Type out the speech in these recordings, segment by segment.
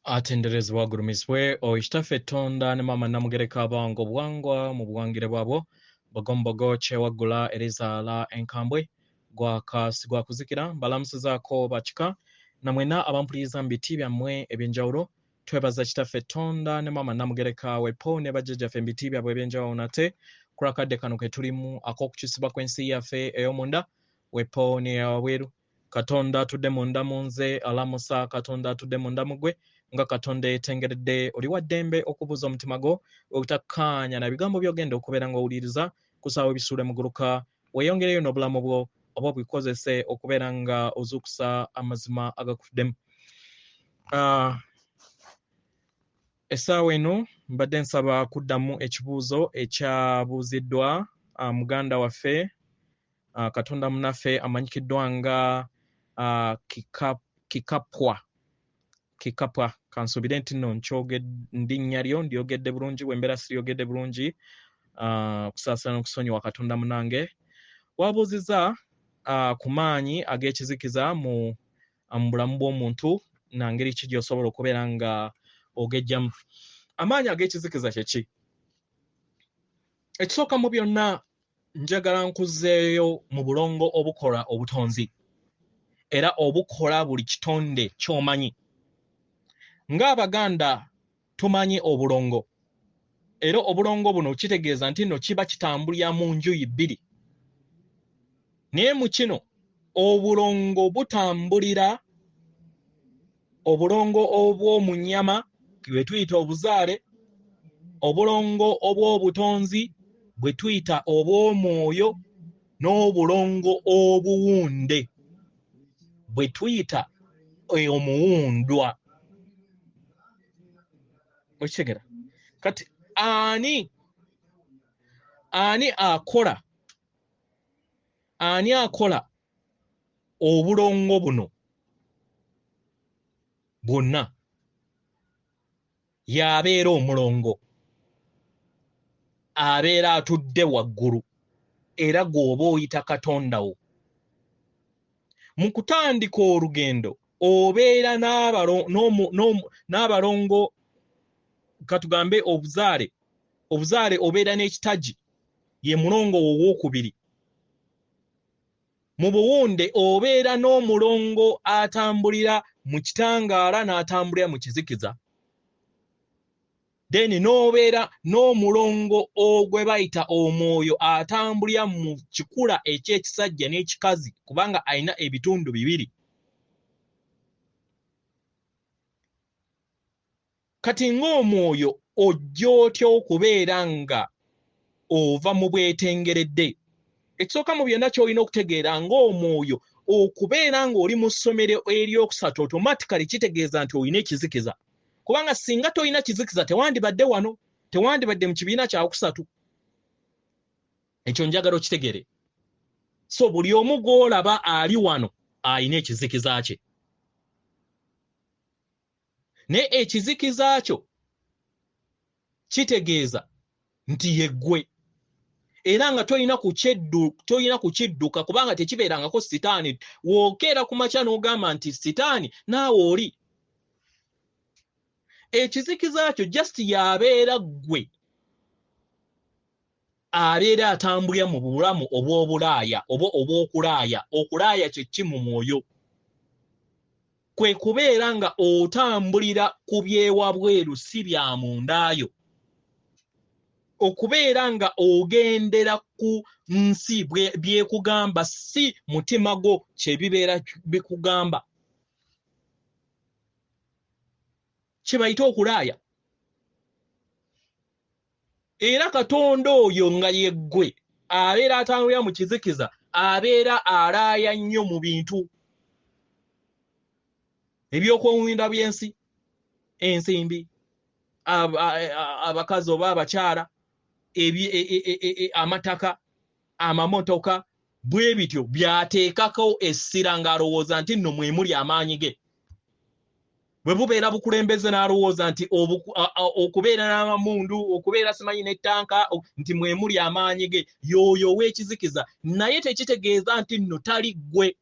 Atenderezebwa agulumizibwe oyo Kitaffe Ttonda ne Maama Namugereka abawanga obuwangwa mu buwangire bwabwo Bogombogo kyewaggula erizaala enkambwe gwaka sigwakuzikira mbalamusizaako bakika na mwena abampuliriza mu biti byammwe ebyenjawulo. Twebaza Kitaffe Ttonda ne Maama Namugereka wepo ne bajjajjaffe mu biti byabwe ebyenjawulo nate kulwakadde kano ke tulimu ak'okukyusibwa kw'ensi yaffe ey'omunda wepo n'eyawabweru. Katonda atudde munda mu nze alamusa Katonda atudde munda mu ggwe nga Katonda eyetengeredde oli wa ddembe okubuuza omutima gwo obutakkaanya na bigambo by'ogenda okubeera ng'owuliriza kusaawa ebisuule muguluka weeyongereyo n'obulamu bwo oba obikozese okubeera nga ozuukusa amazima agakufuddemu. Essaawa eno mbadde nsaba kuddamu ekibuuzo ekyabuuziddwa muganda waffe Katonda munaffe amanyikiddwa nga Kikapwa. Kansuubire nti nno ndinnya lyo ndyogedde bulungi, bwe mbeera siryogedde bulungi, okusaasira n'okusonyiwa Katonda munange. Wabuuzizza ku maanyi ag'ekizikiza mu bulamu bw'omuntu na ngeri ki gy'osobola okubeera nga ogejjamu. Amaanyi ag'ekizikiza kye ki? Ekisooka mu byonna njagala nkuzeeyo mu bulongo obukola obutonzi era obukola buli kitonde ky'omanyi. Ng'Abaganda tumanyi obulongo, era obulongo buno kitegeeza nti nno kiba kitambulira mu njuyi bbiri. Naye mu kino obulongo butambulira obulongo obw'omu nnyama bwe tuyita obuzaale, obulongo obw'obutonzi bwe tuyita obw'omwoyo, n'obulongo obuwunde bwe tuyita omuwundwa. Okitegera? Kati ani akola, ani akola obulongo buno bwonna? Y'abeera omulongo, abeera atudde waggulu, era gw'oba oyita Katonda wo. Mu kutandika olugendo obeera n'abalongo, katugambe obuzaale, obuzaale obeera n'ekitagi, ye mulongo wo ow'okubiri. Mu buwunde obeera n'omulongo atambulira mu kitangaala n'atambulira mu kizikiza. Then n'obeera n'omulongo ogwe bayita omwoyo atambulira mu kikula eky'ekisajja n'ekikazi, kubanga alina ebitundu bibiri. Kati ng'omwoyo ojja otya okubeera nga ova mu bwetengeredde? Ekisooka mu byonna ky'olina okutegeera ng'omwoyo okubeera ng'oli mu ssomero eryokusatu automatically kitegeeza nti olina ekizikiza. Kubanga singa tolina kizikiza tewandibadde wano, tewandibadde mu kibiina kyakusatu. Ekyo njagala okitegeere. So buli omu gw'olaba ali wano alina ekizikiza kye. Naye ekizikiza kyo kitegeeza nti yeggwe, era nga tolina kukidduka kubanga tekibeerangako sitaani. Wookeera ku makya n'ogamba nti sitaani naawe oli. Ekizikiza kyo just yabeera ggwe abeera atambulira mu bulamu obw'obulaaya oba obw'okulaaya. Okulaaya kye ki mu mwoyo? Kwe kubeera nga otambulira ku byewabweru si bya mundaayo. Okubeera nga ogendera ku nsi byekugamba si mutima gwo kye bibeera bikugamba. Kye bayita okulaaya. Era Katonda oyo nga yeggwe abeera atambulira mu kizikiza, abeera alaaya nnyo mu bintu ebyokwewunda by'ensi, ensimbi, abakazi oba abakyala, amataka, amamotoka, bwe bityo by'ateekako essira ng'alowooza nti nno mwe muli amaanyi ge. Bwe bubeera bukulembeze n'alowooza nti okubeera n'amamundu, okubeera simanyi n'ettanka, nti mwe muli amaanyi ge, y'oyo ow'ekizikiza. Naye tekitegeeza nti nno tali ggwe.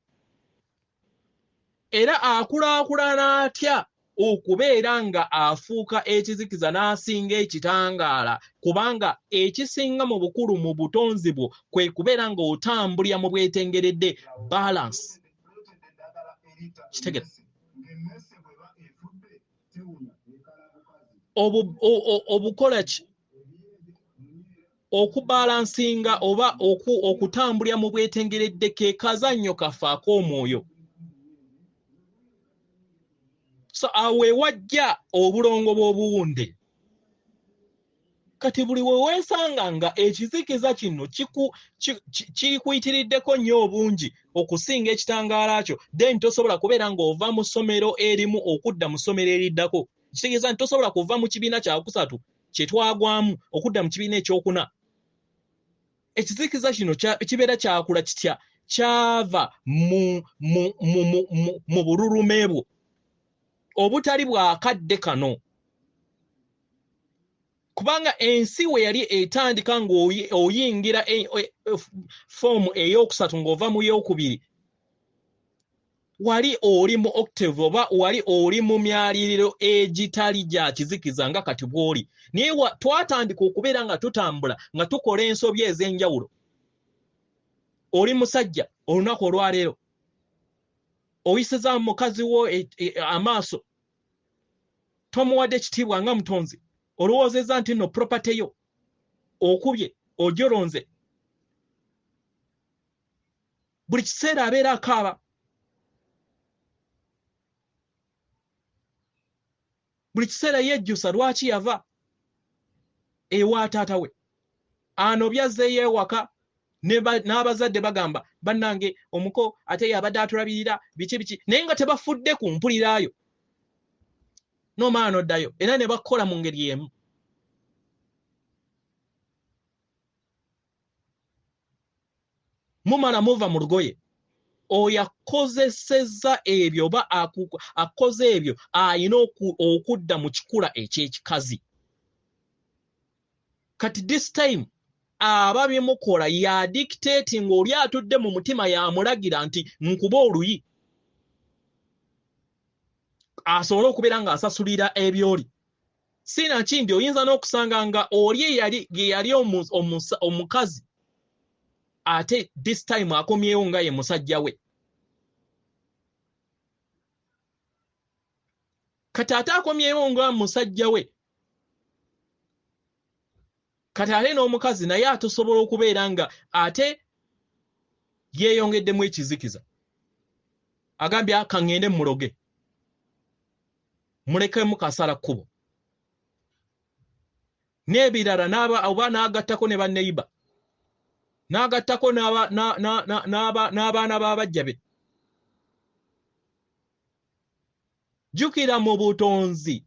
Era akulaakulana atya okubeera nga afuuka ekizikiza n'asinga ekitangaala, kubanga ekisinga mu bukulu mu butonzi bwo kwe kubeera nga otambulira mu bwetengeredde, balance. Kitegera obukola ki okubalansinga oba okutambulira mu bwetengeredde ke kazannyo kaffe ak'omwoyo. So awo wajja obulongo bw'obuwunde. Kati buli we weesanga nga ekizikiza kino kikuyitiriddeko nnyo obungi okusinga ekitangaala kyo, then tosobola kubeera ng'ova mu ssomero erimu okudda mu ssomero eriddako. Kitegeeza nti tosobola kuva mu kibiina kyakusatu kye twagwamu okudda mu kibiina ekyokuna. Ekizikiza kino kibeera kyakula kitya? Kyava mu bululume bwo obutali bwakadde kano. Kubanga ensi we yali etandika ng'oyingira foomu ey'okusatu ng'ova mu y'okubiri, wali oli mu octave oba wali oli mu myaliriro egitali gya kizikiza nga kati bw'oli. Naye twatandika okubeera nga tutambula nga tukola ensobi ez'enjawulo. Oli musajja olunaku olwaleero oyisizza mukazi wo amaaso, tomuwadde kitiibwa nga mutonzi, olowoozezza nti nno property yo, okubye, ojoronze. Buli kiseera abeera akaaba. Buli kiseera yejjusa lwaki yava ewa taata we. Anobye azzeeyo ewaka n'abazadde bagamba bannange omuko ate yabadde atulabirira biki biki, naye nga tebafudde ku mpuliraayo. N'omala n'oddayo era ne bakukola mu ngeri emu. Mumala muva mu lugoye. Oyo akozesezza ebyo oba akoze ebyo ayina okudda mu kikula eky'ekikazi. Kati this time aba bimukola ya dictating, oli atudde mu mutima yamulagira nti nkuba oluyi asobole okubeera ng'asasulira ebyoli. Sinakindi oyinza n'okusanga nga oli ye yali omukazi ate this time akomyewo nga ye musajja we. Kati ate akomyewo nga musajja we, kati ate n'omukazi naye atusobola okubeera nga ate yeeyongeddemu ekizikiza. Agambye kaŋŋende muloge, mulekemu kasala kkubo n'ebirala, oba n'agattako ne banneyiba, n'agattako n'abaana b'abajja be. Jjukira mu butonzi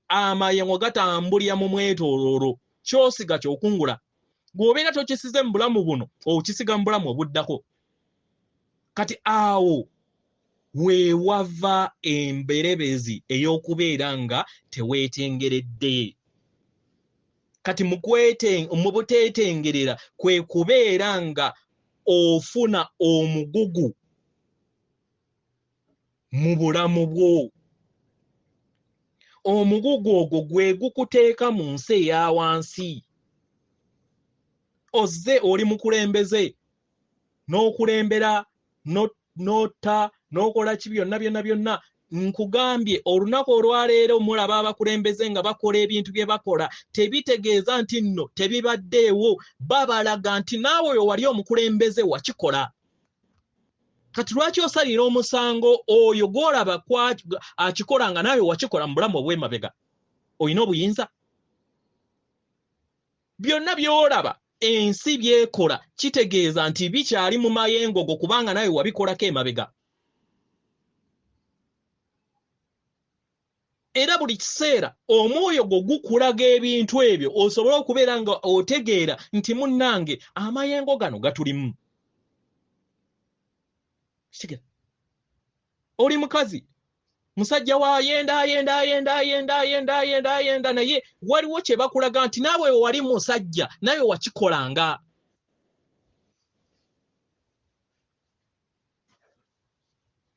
amayengo gatambulira mu mwetooloolo, ky'osiga ky'okungula. Bw'obeera tokisize mu bulamu buno, okisiga mu bulamu obuddako. Kati awo weewava emberebezi ey'okubeera nga teweetengeredde. Kati mu buteetengerera kwe kubeera nga ofuna omugugu mu bulamu bwo. Omugugu ogwo gwe gukuteeka mu nsi eya wansi. Ozze oli mukulembeze n'okulembera n'otta n'okola ki byonna byonna byonna. Nkugambye olunaku olwaleero mulaba abakulembeze nga bakola ebintu bye bakola, tebitegeeza nti nno tebibaddeewo, babalaga nti naawe oyo wali omukulembeze wakikola. Kati lwaki osalira omusango oyo gw'olaba akikola nga naawe wakikola mu bulamu obw'emabega? Olina obuyinza. Byonna by'olaba ensi byekola kitegeeza nti bikyali mu mayengo go, kubanga naawe wabikolako emabega. Era buli kiseera omwoyo gwo gukulaga ebintu ebyo osobole okubeera nga otegeera nti munnange amayengo gano gatulimu. Oli mukazi, musajja wa ayenda ayenda ayenda ayenda ayenda ayenda ayenda, naye waliwo kye bakulaga nti naawe wali musajja nawe wakikolanga.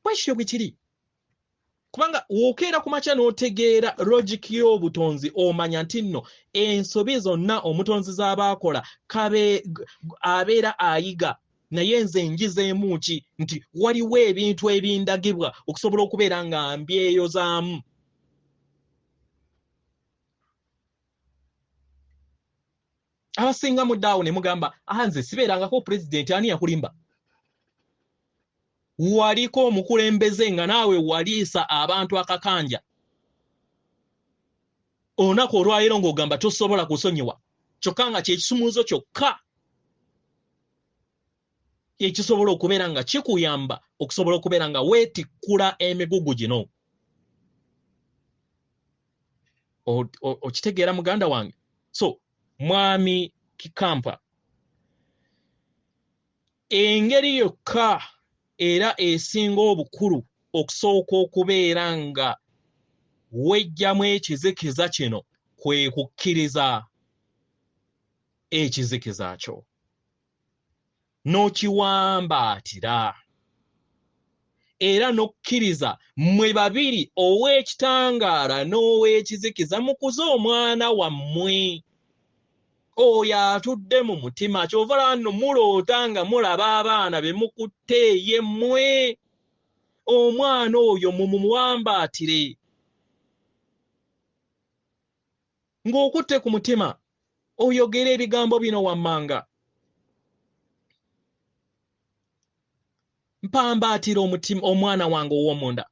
Bwekityo bwe kiri. Kubanga w'okeera ku makya n'otegeera logic y'obutonzi, omanya nti nno ensobi zonna omutonzi z'aba akola abeera ayiga. Naye nze njizeemu ki nti waliwo ebintu ebindagibwa okusobola okubeera nga mbyeyozaamu. Abasinga muddaawo ne mugamba, nze sibeerangako pulezidenti, ani yakulimba? Waliko omukulembeze nga naawe waliisa abantu akakanja. Olunaku olwaleero ng'ogamba tosobola kusonyiwa, kyokka nga kye kisumuuzo kyokka ekisobola okubeera nga kikuyamba okusobola okubeera nga weetikkula emigugu gino. Okitegeera muganda wange? So Mwami Kikampa, engeri yokka era esinga obukulu okusooka okubeera nga wejjamu ekizikiza kino kwe kukkiriza ekizikiza kyo n'okiwambaatira era n'okkiriza mmwe babiri ow'ekitangaala n'ow'ekizikiza mukuze omwana wammwe oyo atudde mu mutima. Kyova laba nno muloota nga mulaba abaana be mukutte ye mmwe, omwana oyo mumuwambaatire ng'okutte ku mutima, oyogere ebigambo bino wammanga. Mpambaatira omutima omwana wange ow'omunda.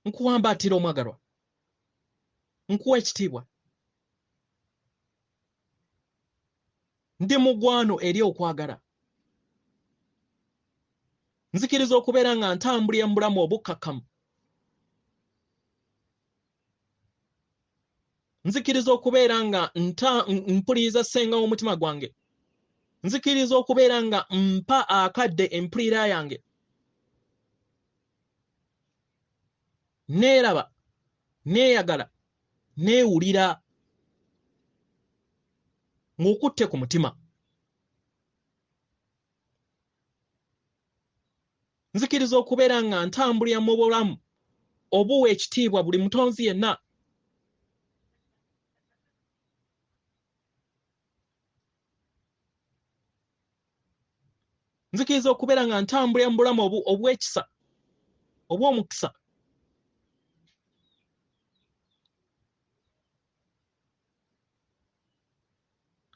Nkuwambaatira omwagalwa, nkuwa ekitiibwa, ndi mugwano eri okwagala. Nzikiriza okubeera nga ntambulira mu bulamu obukkakkamu. Nzikiriza okubeera nga mpuliriza ssenga w'omutima gwange. Nzikiriza okubeera nga mpa akadde empulira yange. Neeraba, neeyagala, neewulira ng'okutte ku mutima. Nzikiriza okubeera nga ntambulira mu bulamu obuwa ekitiibwa buli mutonzi yenna. Nzikiriza okubeera nga ntambulira mu bulamu obw'ekisa, obw'omukisa.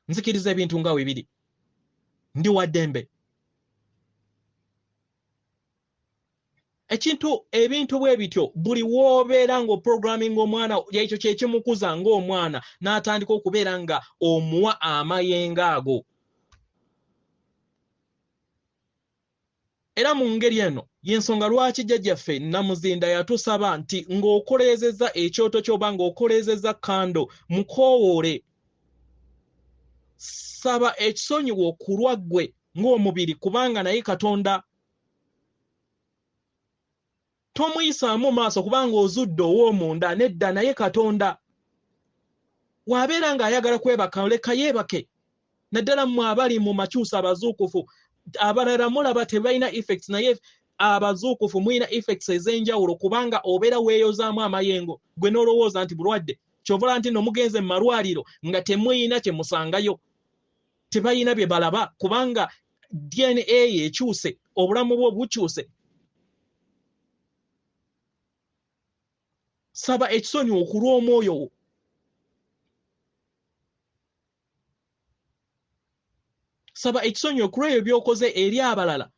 Nzikiriza ebintu nga we biri. Ndi wa ddembe. Ekintu ebintu bwe bityo buli w'obeera ng'oprogramming omwana, ekyo kye kimukuza ng'omwana n'atandika okubeera nga omuwa amayengo ago. Era mu ngeri eno y'ensonga lwaki jjajjaffe Namuzinda yatusaba nti ng'okoleezezza ekyoto ky'oba ng'okoleezezza kando mukoowoole, saba ekisonyiwo ku lwa ggwe ng'omubiri, kubanga naye Katonda tomuyisaamu maaso kubanga ozudde ow'omunda. Nedda, naye Katonda w'abeera ng'ayagala kwebaka leka yeebake. Naddala mmwe abali mu makyusa abazuukufu, abalala mulaba tebalina effects, naye abazuukufu mulina effects ez'enjawulo kubanga obeera weeyozaamu amayengo gwe n'olowooza nti bulwadde. Ky'ova olaba nti nno mugenze mu malwaliro nga temuyina kye musangayo, tebalina bye balaba kubanga DNA ekyuse, obulamu bwo bukyuse. Saba ekisonyiwo ku lw'omwoyo wo. Saba ekisonyiwo ku lw'ebyo by'okoze eri abalala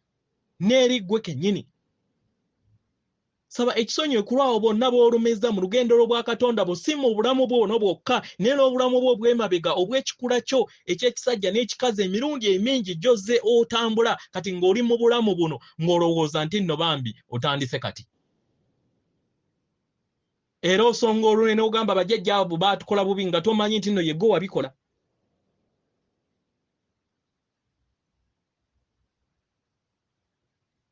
n'eri ggwe kennyini. Saba ekisonyiwo ku lw'abo bonna b'olumizza mu lugendo lw'obwakatonda bwo, si mu bulamu bwo buno bwokka, naye n'obulamu bwo obw'emabega obw'ekikula kyo eky'ekisajja n'ekikazi. Emirundi emingi gy'ozze otambula kati ng'oli mu bulamu buno ng'olowooza nti nno bambi otandise kati. Era osonga olunene n'ogamba bajjajja abo baatukola bubi nga tomanyi nti nno ye ggwe wabikola.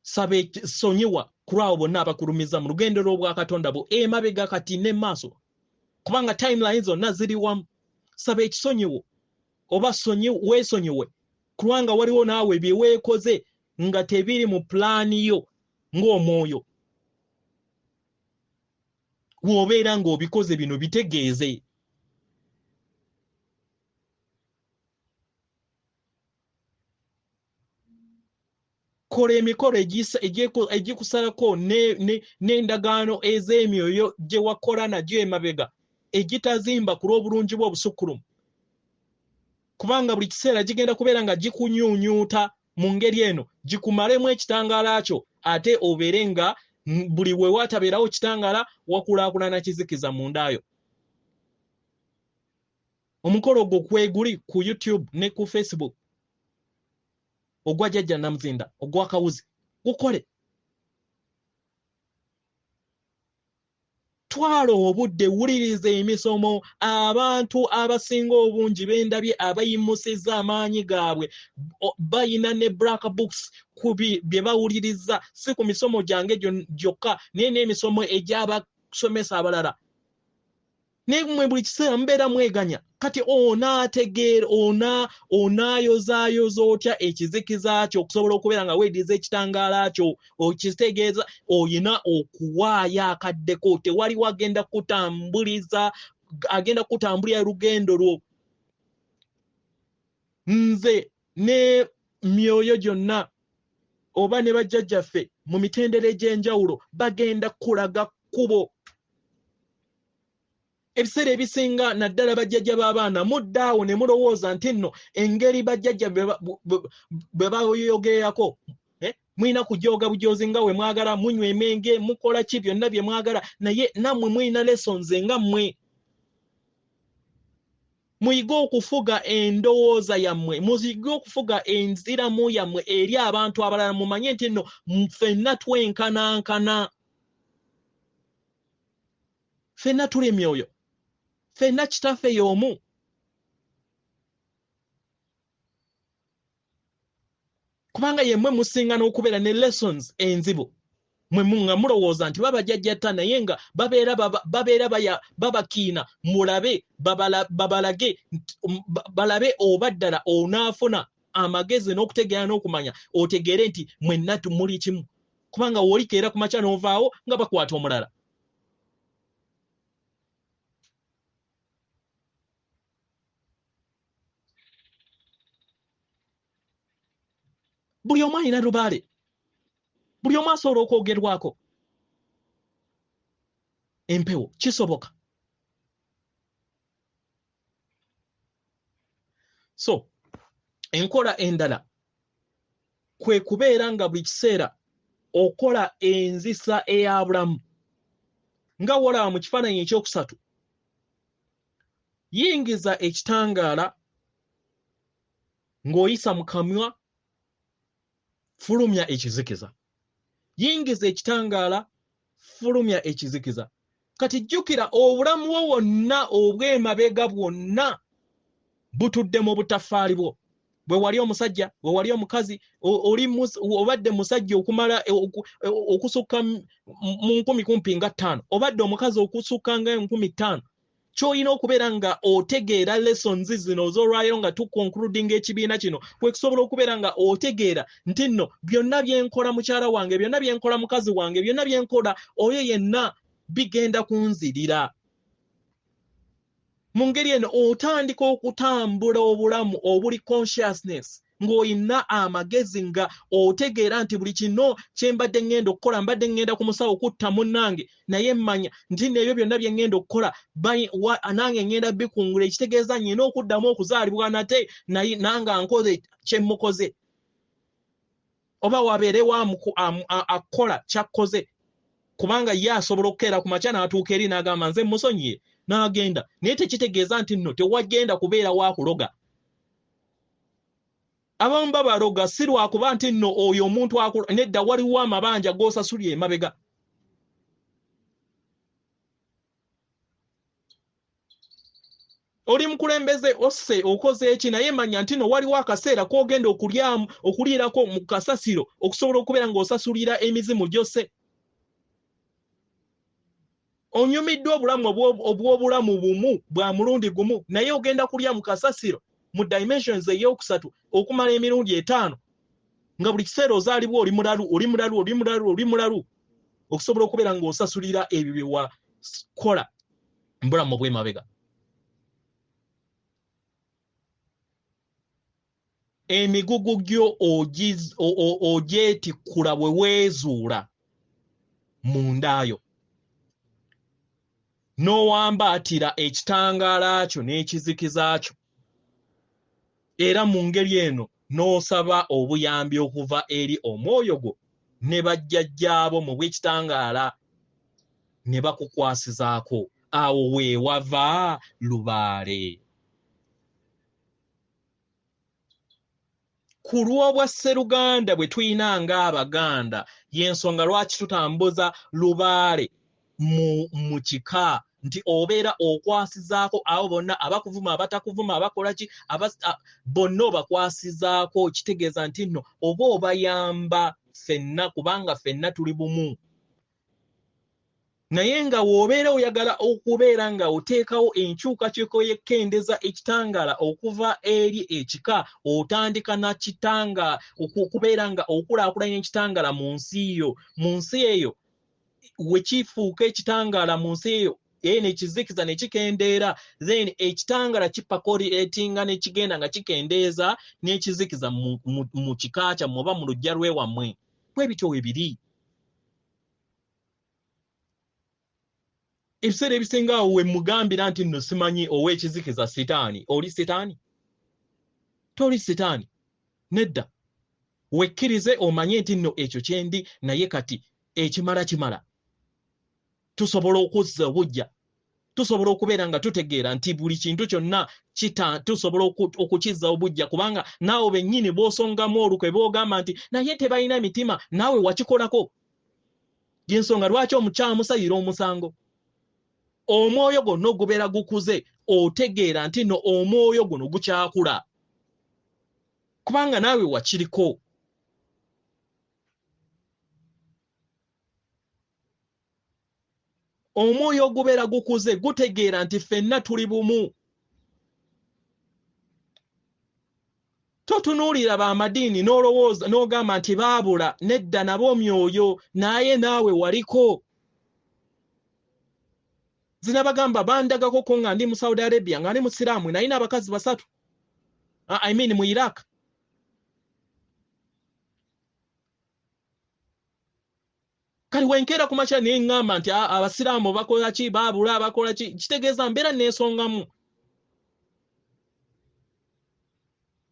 Saba sonyiwa ku lw'abo bonna abakulumiza mu lugendo lw'obwakatonda bwo emabega kati ne maaso, kubanga timeline zonna ziri wamu. Saba ekisonyiwo oba weesonyiwe Kubanga waliwo naawe bye weekoze nga tebiri mu pulaani yo ng'omwoyo. Bw'obeera ng'obikoze bino bitegeeze. Kola emikolo egikusalako n'endagaano ez'emyoyo gye wakola nagyo emabega egitazimba ku lw'obulungi bw'obusukkulumu. Kubanga buli kiseera gigenda kubeera nga gikunyuunyuuta mu ngeri eno, gikumalemu ekitangaala kyo, ate obeere nga buli we watabeerawo kitangaala wakulaakulana kizikiza mundaayo. Omukolo ogwo kweguli ku YouTube ne ku Facebook, ogwa Jjajja Namuzinda, ogwa Kawuzi, gukole. Twala obudde, wuliriza emisomo. Abantu abasinga obungi bendabye abayimusizza amaanyi gaabwe bayina ne black books ku bye bawuliriza, si ku misomo gyange gyokka, naye n'emisomo egy'abasomesa abalala. Naye mmwe buli kiseera mubeera mweganya. Kati onaategeera, onaayozaayoza otya ekizikiza kyo okusobola okubeera nga weediza ekitangaala kyo? Okitegeeza oyina okuwaayo akaddeko. Tewaliwo agenda kutambuliza, agenda kutambulira lugendo lwo. Nze ne myoyo gyonna oba ne bajjajjaffe mu mitendera egy'enjawulo bagenda kulaga kkubo. Ebiseera ebisinga naddala bajjajja b'abaana mudda awo ne mulowooza nti nno engeri bajjajja bwe bayogerako, mulina kujooga bujoozi nga we mwagala, munywa emenge, mukola ki byonna bye mwagala, naye nammwe mulina lessons nga mmwe. Muyige okufuga endowooza yammwe, muyige okufuga enziramu yammwe eri abantu abalala, mumanye nti nno ffenna twenkanankana. Ffenna tuli emyoyo, ffenna kitaffe y'omu. Kubanga yemmwe musinga n'okubeera ne lessons enzibu. Mwe nga mulowooza nti babajjajjata, naye nga babeera babakiina, mulabe, babalage, balabe oba ddala onaafuna amagezi n'okutegeera n'okumanya, otegeere nti mwenna muli kimu. Kubanga w'olikeera ku makya n'ovaawo nga bakwata omulala. Buli omu alina lubaale, buli omu asobola okwogerwako empewo, kisoboka. So enkola endala kwe kubeera nga buli kiseera okola enzisa eya bulamu. Nga w'olaba mu kifaananyi ekyokusatu, yingiza ekitangaala ng'oyisa mu kamwa, fulumya ekizikiza. Yingiza ekitangaala, fulumya ekizikiza. Kati jjukira obulamu bwo bwonna obw'emabega bwonna butudde mu butaffaali bwo. Bwe wali omusajja, bwe wali omukazi, obadde musajja okumala okusukka mu nkumi kumpi nga ttaano, obadde omukazi okusukka nga enkumi ttaano. Ky'olina okubeera nga otegeera lessons zino ez'olwaleero nga tuconcludinga ekibiina kino, kwe kusobola okubeera nga otegeera nti nno byonna bye nkola mukyala wange, byonna bye nkola mukazi wange, byonna bye nkola oyo yenna bigenda kunzirira. Mu ngeri eno otandika okutambula obulamu obuli consciousness, ng'olina amagezi, nga otegeera nti buli kino kye mbadde ŋŋenda okukola, mbadde ŋŋenda ku musawo kutta munnange, naye mmanya nti nno ebyo byonna bye ŋŋenda okukola, nange ŋŋenda bikungula, ekitegeeza nnyina okuddamu okuzaalibwa nate, naye nange ankoze kye mmukoze. Oba wabeerewo akola ky'akkoze, kubanga ye asobola okukeera ku makya n'atuuka eri n'agamba nze mmusonyiye, n'agenda. Naye tekitegeeza nti nno tewagenda kubeera wa kuloga. Abamu babaloga si lwakuba nti nno oyo omuntu nedda, waliwo amabanja g'osasulira emabega. Oli mukulembeze osse okoze eki, naye manya nti nno waliwo akaseera k'ogenda okuliirako mu kasasiro okusobola okubeera ng'osasulira emizimu gy'osse. Onyumiddwa obulamu obw'obulamu bumu bwa mulundi gumu, naye ogenda kulya mu kasasiro. mu dimensions ey'okusatu okumala emirundi 5, nga buli kiseera ozaalibwa oli mulalu, oli mulalu, oli mulalu, oli mulalu, okusobola okubeera ng'osasulira ebyo bye wakola mbulamu bw'emabega. Emigugu gyo ogyetikkula bwe weezuula mundaayo, n'owambaatira ekitangaala kyo n'ekizikiza kyo, era mu ngeri eno n'osaba obuyambi okuva eri omwoyo gwo ne bajjajjaabo mu bw'ekitangaala ne bakukwasizaako. Awo weewava lubaale. Ku lw'obwa sseruganda bwe tulina ng'Abaganda, y'ensonga lwaki tutambuza lubaale mu kika, nti obeera okwasizaako abo bonna abakuvuma, abatakuvuma, abakola ki, bonna obakwasizaako. Kitegeeza nti nno oba obayamba ffenna, kubanga ffenna tuli bumu. Naye nga w'obeera oyagala okubeera nga oteekawo enkyukakyuka y'ekkendeza ekitangaala okuva eri ekika, otandika na kitanga okubeera nga okulaakulanya ekitangaala mu nsi yo. Mu nsi eyo we kifuuka ekitangaala mu nsi eyo, eno ekizikiza ne kikendeera, then ekitangaala kipakoletinga ne kigenda nga kikendeeza n'ekizikiza mu kika kyammwe oba mu luggya lw'ewammwe. Bwe bityo we biri. Ebiseera ebisinga awo we mugambira nti nno simanyi ow'ekizikiza sitaani. Oli sitaani? Toli sitaani. Nedda. Wekkirize omanye nti nno ekyo kye ndi, naye kati ekimala kimala. Tusobola okuzza obuggya. Tusobola okubeera nga tutegeera nti buli kintu kyonna tusobola okukizza obuggya, kubanga naawe bennyini bw'osongamu olukwe bw'ogamba nti naye tebalina mitima, naawe wakikolako. Y'ensonga lwaki omukyamusayira omusango. Omwoyo gwonna ogubeera gukuze, otegeera nti nno omwoyo guno gukyakula, kubanga naawe wakiriko. Omwoyo ogubeera gukuze gutegeera nti ffenna tuli bumu. Totunuulira b'amadiini n'olowooza n'ogamba nti baabula, nedda, nabo myoyo, naye naawe waliko. Zinabagamba bandagako ko nga ndi mu Saudi Arabia, nga ndi Musiraamu, nalina abakazi 3. I mean mu Iraq. Kati wenkeera ku makya ne ŋŋamba nti Abasiraamu bakola ki, baabula, bakola ki, kitegeeza mbeera neesongamu.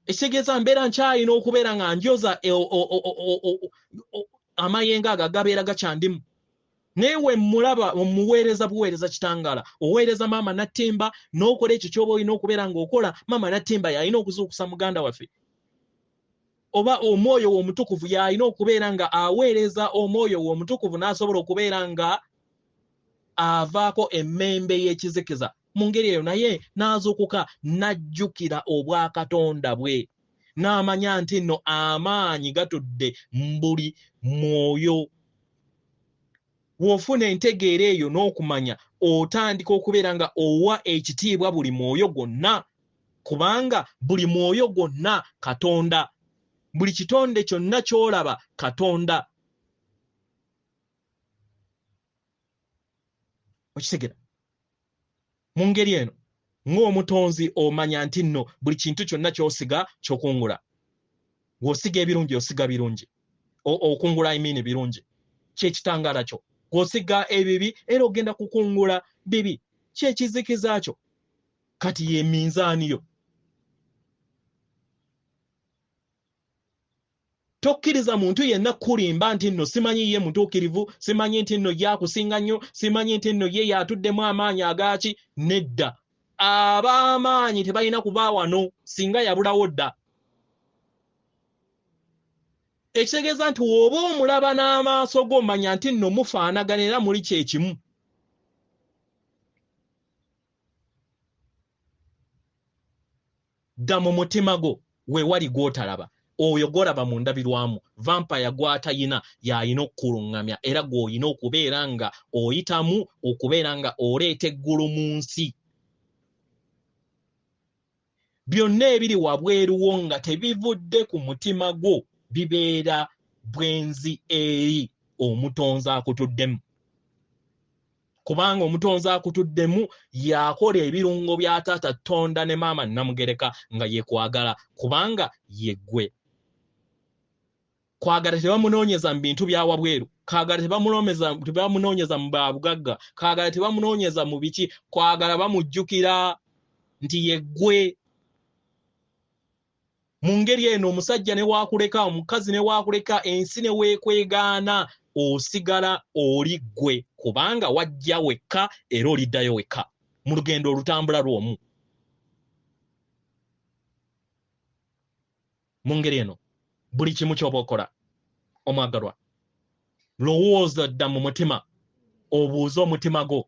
Ekitegeeza mbeera nkyalina okubeera nga njoza amayengo ago agabeera gakyandimu. Naye we mulaba omuweereza buweereza kitangaala, oweereza maama Nattimba n'okola ekyo ky'oba olina okubeera ng'okola. Maama Nattimba y'alina okuzuukusa muganda waffe, oba omwoyo w'omutukuvu y'alina okubeera nga aweereza omwoyo w'omutukuvu n'asobola okubeera nga avaako emmembe y'ekizikiza mu ngeri eyo, naye n'azuukuka n'ajjukira obwakatonda bwe, n'amanya nti nno amaanyi gatudde mu buli mwoyo. Bw'ofuna entegeera eyo n'okumanya, otandika okubeera nga owa ekitiibwa buli mwoyo gwonna, kubanga buli mwoyo gwonna Katonda, buli kitonde kyonna ky'olaba Katonda. Okitegera? Mu ngeri eno ng'omutonzi omanya nti nno buli kintu kyonna ky'osiga ky'okungula. Bw'osiga ebirungi osiga birungi, okungula I mean birungi, ky'ekitangaala kyo. Bw'osiga ebibi era ogenda kukungula bibi, ky'ekizikiza kyo. Kati ye minzaani yo. Tokkiriza muntu yenna kukulimba nti nno simanyi ye mutuukirivu, simanyi nti nno ye akusinga nnyo, simanyi nti nno ye y'atuddemu amaanyi agaaki. Nedda, ab'amaanyi tebalina kuba wano singa yabulawo dda. Ekitegeeza nti w'oba omulaba n'amaaso go manya nti nno mufaanagana era muli kye kimu. Dda mu mutima gwo weewali gw'otalaba, oyo gw'olaba mu ndabirwamu, vampire gw'atayina y'alina okukuluŋŋamya, era gw'olina okubeera nga oyitamu okubeera nga oleeta eggulu mu nsi. Byonna ebiri wabweru wo nga tebivudde ku mutima gwo bibeera bwenzi eri omutonzi akutuddemu, kubanga omutonzi akutuddemu yakola ebirungo bya taata Tonda ne maama Namugereka nga ye kwagala, kubanga ye ggwe. Kwagala tebamunoonyeza mu bintu bya wabweru, kwagala tebamunoonyeza mu babugagga, kwagala tebamunoonyeza mu biki, kwagala bamujjukira nti ye ggwe. Mu ngeri eno omusajja ne waakuleka, omukazi ne waakuleka, ensi ne weekwegaana, osigala oli ggwe, kubanga wajja wekka era oliddayo wekka mu lugendo olutambula lw'omu. Mu ngeri eno buli kimu ky'oba okola omwagalwa, lowooza dda mu mutima, obuuze omutima gwo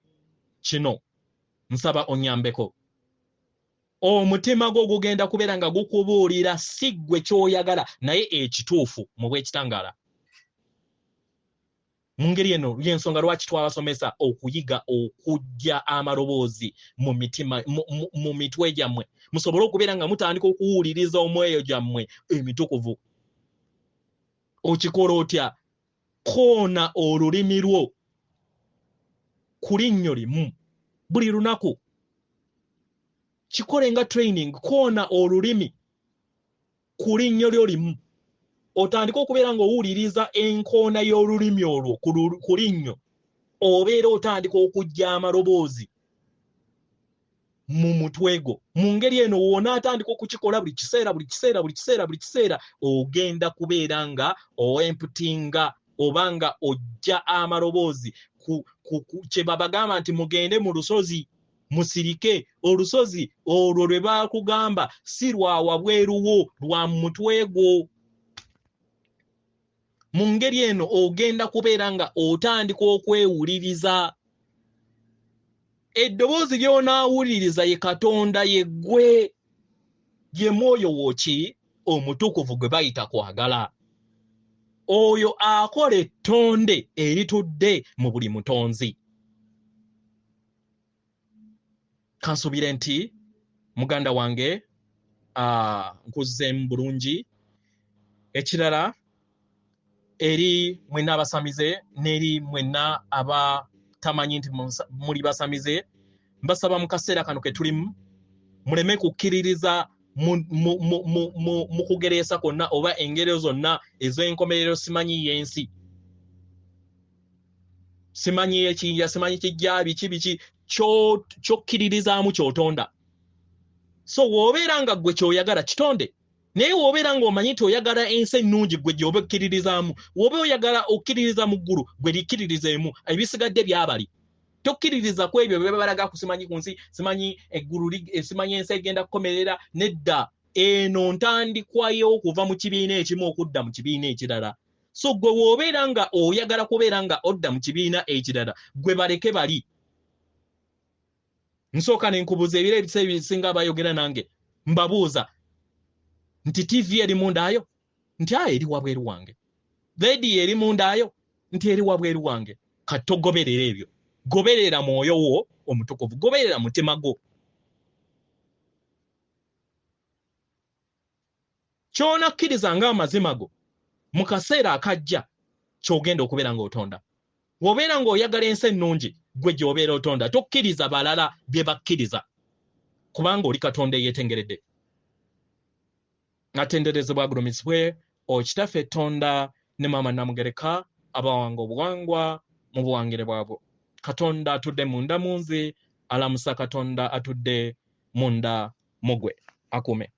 kino, nsaba onnyambeko. Omutima gwo gugenda kubeera nga gukubuulira si ggwe ky'oyagala naye ekituufu mu bw'ekitangaala. Mu ngeri eno y'ensonga lwaki twabasomesa okuyiga okuggya amaloboozi mu mitima, mu mitwe gyammwe, musobole okubeera nga mutandika okuwuliriza omwoyo gyammwe emitukuvu. Okikola otya? Koona olulimi lwo ku linnyo limu buli lunaku. Kikole nga training, koona olulimi ku linnyo lyo limu, otandike okubeera ng'owuliriza enkoona y'olulimi olwo ku linnyo, obeera otandika okuggya amaloboozi mu mutwe gwo. Mu ngeri eno w'onaatandika okukikola buli kiseera, buli kiseera, buli kiseera, buli kiseera, ogenda kubeera nga oemputinga oba nga oggya amaloboozi ku kye babagamba nti mugende mu lusozi musirike. Olusozi olwo lwe baakugamba si lwa wabweru wo, lwa mutwe gwo. Mu ngeri eno ogenda kubeera nga otandika okwewuliriza. Eddoboozi ly'onaawuliriza ye Katonda, ye ggwe, ye mwoyo wo ki omutukuvu gwe bayita kwagala, oyo akola ettonde eritudde mu buli mutonzi. Kansuubire nti muganda wange nkuzzeemu bulungi. Ekirala, eri mwenna abasamize n'eri mwenna abatamanyi nti muli basamize, mbasaba mu kaseera kano ke tulimu muleme kukkiririza mu kugereesa kwonna oba engero zonna ez'enkomerero, simanyi y'ensi, simanyi ekiyinja, simanyi kijja biki biki. Kyokkiririzaamu ky'otonda. So w'obeera nga ggwe ky'oyagala kitonde, naye w'obeera ng'omanyi nti oyagala ensi ennungi, ggwe gy'oba okkiririzaamu. W'oba oyagala okkiririza mu ggulu, gwe likkiririzeemu, ebisigadde byabali. Tokkiririza ku ebyo bye babalaga ku simanyi ku nsi, simanyi eggulu, simanyi ensi egenda kukomerera. Nedda, eno ntandikwayo okuva mu kibiina ekimu okudda mu kibiina ekirala. So gwe w'obeera nga oyagala kubeera nga odda mu kibiina ekirala, gwe baleke bali. Nsooka ne nkubuuza, ebiro ebiseera ebisinga abayogera nange mbabuuza nti TV eri mundaayo? Nti a eri wabweru wange. Rediyo eri mundaayo? Nti eri wabweru wange. Kati togoberera ebyo, goberera mwoyo wo omutukuvu, goberera mutima gwo. Ky'onakkiriza ng'amazima go mu kaseera akajja ky'ogenda okubeera ng'otonda. Bw'obeera ng'oyagala ensi ennungi, ggwe gy'obeera otonda. Tokkiriza balala bye bakkiriza, kubanga oli Katonda eyeetengeredde. Atenderezebwa agulumizibwe Okitaffe Tonda ne Maama Namugereka abawanga obuwangwa mu buwangire bwabwo. Katonda atudde munda mu nze alamusa Katonda atudde munda mu gwe. Akuume.